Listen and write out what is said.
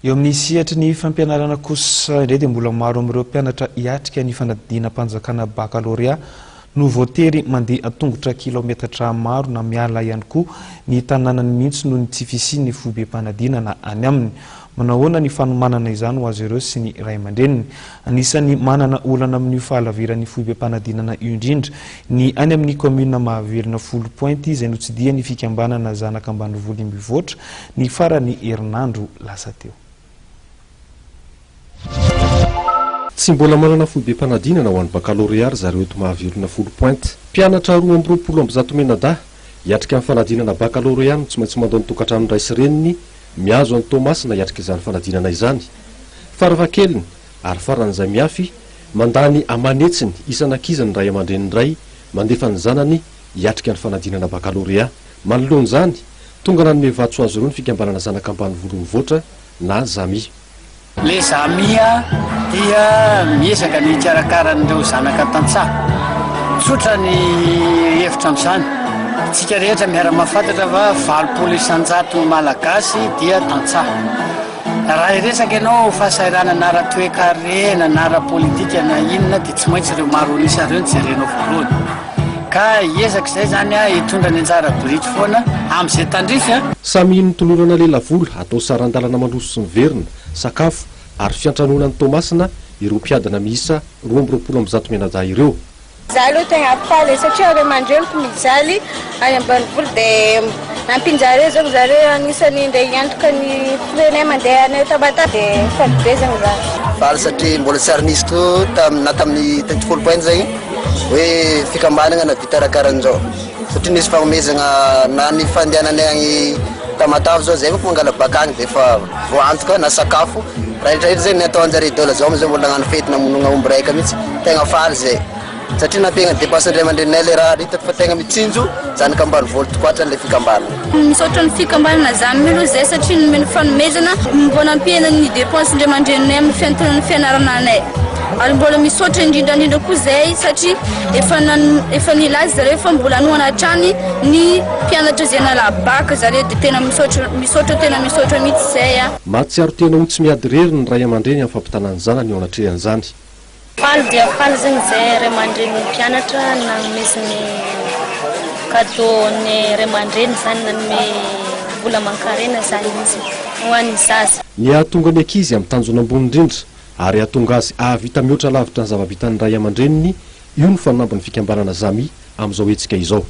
Eo amin'ny sehatry ny fampianarana kosa indray dia mbola maro amin'ireo mpianatra hiatrika ny fanadinam-panjakana bakalorea no voatery mandeha an-tongotra kilaometatra maro na miala ihany koa ny tanànany mihitsy noho ny tsy fisian'ny foibem-panadinana any aminy. Manao ahoana ny fanomanana izany ho azy ireo sy ny ray aman-dreniny? Anisan'ny manana olana amin'io fahalaviran'ny foibem-panadinana io indrindra ny any amin'ny kaominina Mahavelona Foulpointe izay notsidihan'ny fikambanana Zanak'Ambanivolo Mivoatra ny faran'ny herinandro lasa teo. Tsy mbola manana foibem-panadinana ho an'ny bakalorea ry zareo eto Mahavelona Foulpointe. Mpianatra 122 mianadahy hiatrika ny fanadinana bakalorea no tsy maintsy mandao ny tokantranon'ny ray sy reniny mihazo an'i Toamasina hiatrika izany fanadinana izany. Farafahakeliny ary faran'izay mihafy, mandany aman'hetsiny isan'ankizy ny ray aman-dreny iray mandefa ny zanany hiatrika ny fanadinana bakalorea. Manoloana izany, tonga nanome vatsy ho azy ireo ny fikambanana Zanak'Ambanivolo Mivoatra na Zami. Le Zamia dia miezaka ny hikarakara an'ireo zanaka tantsaha. Tsotra ny hevitra amin'izany. Tsika rehetra miara-mahafantatra fa 80% ny Malagasy dia tantsaha. Raha hiresaka ianao fahasahiranana ara-toekarena na ara-politika na inona dia tsy maintsy ireo maro an'isa ireo no jerenao voalohany. Ka hiezaka izay izany aho hitondra ny anjara biriky foana amin'izay tandrify a. Samy notolorana lelavola atao saran-dalana mandroso sy miverina, sakafo ary fiantranoana any Toamasina ireo mpiadina miisa 122 mianadahy ireo. Za aloha tegna faly e satria ray aman-dreniko mijaly any ambanivolo de nampinjareo zao zareo agnisan'ny ndeha hiantoka ny frais-nay mandeha any Tamatave de faly be zegny za. Faly satria mbola tsy ary nisy koa tam na tamin'ny teto Foulpointe zegny hoe fikambanagna nahavita raha karahan'izao satria nisy fagnomezagna na ny fandehananay agny Tamatave zao zay manko mangala baka agny de efa voaantoka na sakafo raha rehetra rehetra zegny ny ataon-jare dôla zao amizao mbola nagnano fety namonoagna omby raika mihitsy tegna faly zay satria nampiegna dépense ny ray aman-dreninay le raha ary hitako fa tegna mitsinjo zanaka ambanivolo tokoatra le fikambanana. Misaotra ny fikambanana zany aloha zay satria nomeny fanomezana mba nampihena ny dépense ny ray aman-dreninay amin'ny fiantonana ny fianarana anay ary mbola misaotra indrindra indrindra koa zay satria efa nan efa nilaza zareo fa mbola hanohana hatrany ny mpianatra izay nala bac zareo dia tena misaotra misaotra tena misaotra mihitsy zay a. Mahatsiaro tena ho tsy miady irery ny ray aman-dreny amin'ny fampitana ny zanany eo anatrehan'izany. Faly dia faly zegny zay ray aman-dreny mpianatra nanomeziny cadeau ny ray aman-dreny zany nanome vola aman-karena zany izy ho an'ny zaza. Ny hahatonga ny ankizy amin'ny tanjona ambony indrindra ary hahatonga azy hahavita mihoatra lavitra ny zava-bitan'ny ray aman-dreniny, io no fanambin'ny fikambanana Zami amin'izao hetsika izao.